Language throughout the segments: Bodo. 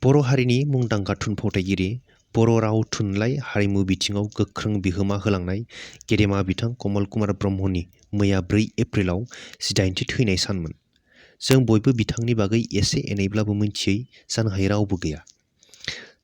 बर' हारिनि मुंदांखा थुनफावथायगिरि, बर' राव थुनलाइ हारिमु बिथिङाव गोख्रों बिहोमा होलांनाय गेदेमा बिथां कमल कुमार ब्रह्मनि मैया 4 एप्रिलाव 18थि थैनाय सानमोन। जों बयबो बिथांनि बागै एसे एनैब्लाबो मिथियै जानो हायै रावबो गैया।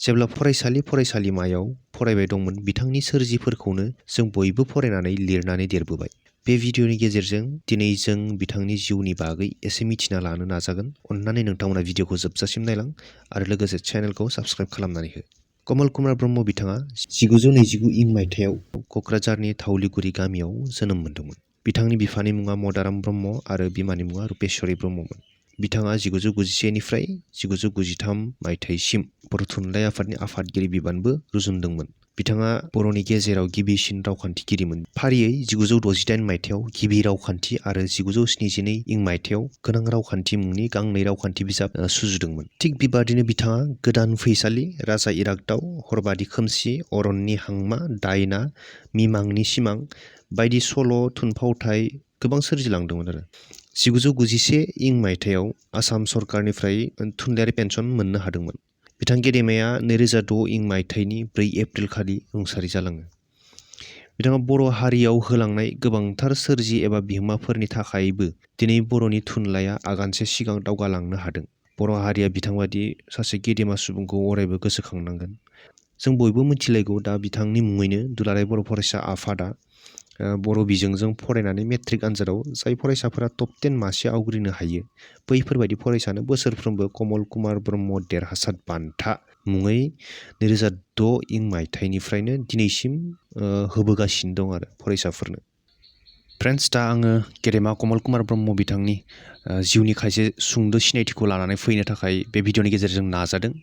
जेब्ला फरायसालिमायाव फरायबाय दंमोन, बिथांनि सोरजिफोरखौनो जों बयबो फरायनानै लिरनानै देरबोबाय। बे भिडिअनि गेजेरजों दिनै जों बिथांनि जिउनि बागै एसे मिथिना लानो नाजागोन। अन्नानै नोंथांमोना भिडिअखौ जोबजासिम नायलां आरो लोगोसे चेनेलखौ साबस्क्राइब खालामनानै हो। कमल कुमार ब्रह्म बिथाङा 1929 इं मायथाइयाव क'क्राझारनि थावलिगुरि गामियाव जोनोम मोन्दोंमोन। बिथांनि बिफानि मुङा मदाराम ब्रह्म आरो बिमानि मुङा रुपेश्वरी ब्रह्ममोन। बिथाङा 1991 निफ्राय 1993 मायथाइसिम बर' थुनलाइ आफादनि आफादगिरि बिबानबो रुजुनदोंमोन। बिथाङा बर'नि गेजेराव गिबिसिन रावखान्थिगिरिमोन। फारियै 1968 मायथाइयाव गिबि रावखान्थि आरो 1972 इं मायथाइयाव गोनां रावखान्थि मुंनि गांनै रावखान्थि बिजाब सुजुदोंमोन। थिग बेबादिनो बिथाङा गोदान फैसालि, राजा इरागदाव, हरबादि खोमसि, अरननि हांमा, दायना, मिमांनि सिमां बायदि सल', थुनफावथाय गोबां सोरजिलांदोंमोन आरो। 1991 इं मायथाइयाव आसाम सरकारनिफ्राय थुनलाइयारि पेन्सन मोननो हादोंमोन। बिथां गेदेमाया 2006 इं मायथाइनि 4 एप्रिल खालि रुंसारि जालाङो। बिथाङा बर' हारियाव होलांनाय गोबांथार सोरजि एबा बिहोमाफोरनि थाखायबो दिनै बर'नि थुनलाइया आगानसे सिगां दावगालांनो हादों। बर' हारिया बिथांबादि सासे गेदेमा सुबुंखौ अरायबो गोसोखांनांगोन। जों बयबो मिथिलायगौ दा बिथांनि मुङैनो दुलाराय बर' फरायसा आफादा बर' बिजोंजों फरायनानै मेट्रिक आनजादाव जाय फरायसाफोरा टप 10 मासे आवग्रिनो हायो, बैफोरबायदि फरायसानो बोसोरफ्रोमबो कमल कुमार ब्रह्म देरहासार बान्था मुङै 2006 इं मायथाइनिफ्रायनो दिनैसिम होबोगासिनो दं आरो फरायसाफोरनो। फ्रेन्ड्स, दा आङो गेदेमा कमल कुमार ब्रह्म बिथांनि जिउनि खायसे सुंद' सिनायथिखौ लानानै फैनो थाखाय बे भिडिअनि गेजेरजों नाजादों।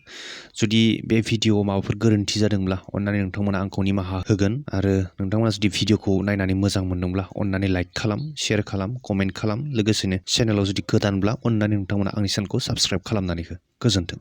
जुदि बे भिडिअआव माबाफोर गोरोन्थि जादोंब्ला अन्नानै नोंथांमोना आंखौ निमाहा होगोन आरो नोंथांमोना जुदि भिडिअखौ नायनानै मोजां मोनदोंब्ला अन्नानै लाइक खालाम, शेयार खालाम, कमेन्ट खालाम। लोगोसेनो चेनेलाव जुदि गोदानब्ला अन्नानै नोंथांमोना आंनि चेनेलखौ साबस्क्राइब खालामनानै हो। गोजोन्थों।